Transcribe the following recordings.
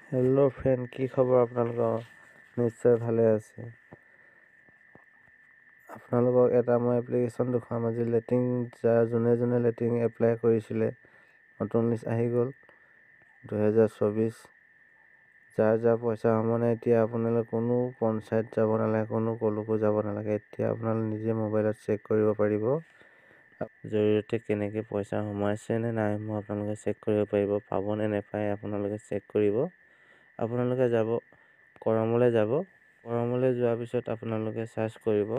Hello' friend, কি খবৰ আপোনালোকৰ? নিশ্চয় ভালে আছে। আপোনালোকক এটা মই এপ্লিকেশ্যন দেখুৱাম আজি। লেট্ৰিন যাৰ যোনে যোনে লেট্ৰিন এপ্লাই কৰিছিলে, নতুন লিষ্ট আহি গ'ল 2024। যাৰ যাৰ পইচা সোমোৱা নাই, এতিয়া আপোনালোকে কোনো পঞ্চায়ত যাব নালাগে, কোনো ক'লৈকো যাব নালাগে। এতিয়া আপোনালোকে নিজে মোবাইলত চেক কৰিব পাৰিব জৰিয়তে কেনেকৈ পইচা সোমাইছে নে নাই সোমোৱা, আপোনালোকে চেক কৰিব পাৰিব। পাব নে নাপায় আপোনালোকে চেক কৰিব। আপোনালোকে যাব কৰমলৈ যাব। কৰমলৈ যোৱাৰ পিছত আপোনালোকে চাৰ্চ কৰিব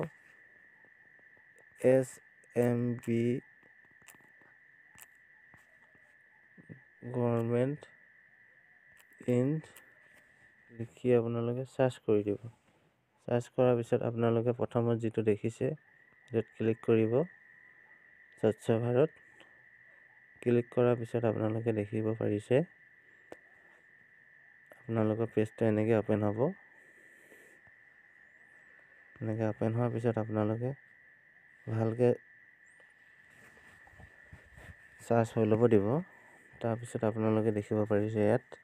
SMB government in লিখি আপোনালোকে চাৰ্চ কৰি দিব। চাৰ্চ কৰাৰ পিছত আপোনালোকে প্ৰথমত যিটো দেখিছে সেইটোত ক্লিক কৰিব, স্বচ্ছ ভাৰত। ক্লিক কৰাৰ পিছত আপোনালোকে দেখিব পাৰিছে আপোনালোকৰ পেজটো এনেকৈ অ'পেন হ'ব। এনেকৈ অ'পেন হোৱাৰ পিছত আপোনালোকে ভালকৈ চাৰ্চ হৈ ল'ব দিব। তাৰপিছত আপোনালোকে দেখিব পাৰিছে ইয়াত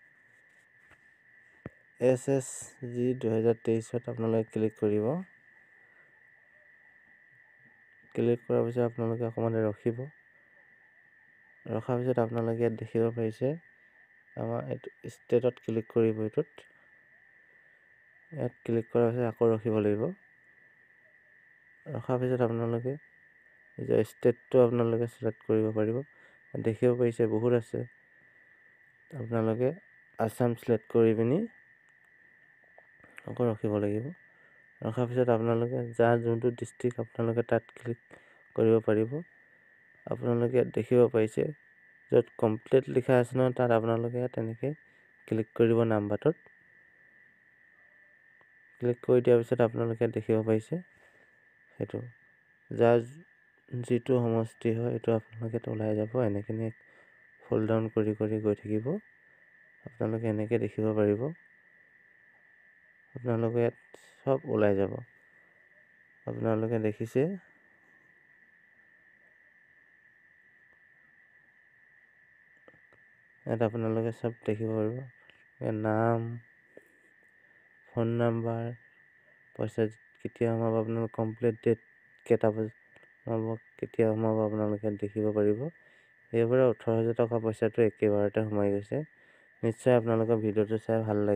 SSG 2023ত আপোনালোকে ক্লিক কৰিব। ক্লিক কৰাৰ পিছত আপোনালোকে অকণমান ৰখিব। ৰখাৰ পিছত আপোনালোকে ইয়াত দেখিব পাৰিছে আমাৰ এইটো ষ্টেটত ক্লিক কৰিব। এইটোত ইয়াত ক্লিক কৰাৰ পিছত আকৌ ৰখিব লাগিব। ৰখাৰ পিছত আপোনালোকে নিজৰ ষ্টেটটো আপোনালোকে চিলেক্ট কৰিব পাৰিব। দেখিব পাৰিছে বহুত আছে। আপোনালোকে আছাম চিলেক্ট কৰি পিনি আকৌ ৰখিব লাগিব। ৰখাৰ পিছত আপোনালোকে যাৰ যোনটো ডিষ্ট্ৰিক্ট আপোনালোকে তাত ক্লিক কৰিব পাৰিব। আপোনালোকে ইয়াত দেখিব পাৰিছে য'ত কমপ্লিট লিখা আছে নহয়, তাত আপোনালোকে তেনেকৈ ক্লিক কৰিব। নাম্বাৰটোত ক্লিক কৰি দিয়াৰ পিছত আপোনালোকে দেখিব পাৰিছে সেইটো যাৰ যিটো সমষ্টি হয় সেইটো আপোনালোকে ওলাই যাব। এনেকৈ ফ'ল্ড ডাউন কৰি কৰি গৈ থাকিব, আপোনালোকে এনেকৈ দেখিব পাৰিব। আপোনালোকে ইয়াত চব ওলাই যাব। আপোনালোকে দেখিছে ইয়াত আপোনালোকে চব দেখিব পাৰিব, নাম, ফোন নাম্বাৰ, পইচা কেতিয়া সোমাব, আপোনালোক কমপ্লিট ডেট কেইটা বজাত সোমাব, কেতিয়া সোমাব আপোনালোকে দেখিব পাৰিব। এইবাৰ 18,000 টকা পইচাটো একেবাৰতে সোমাই গৈছে। নিশ্চয় আপোনালোকৰ ভিডিঅ'টো চাই ভাল লাগে।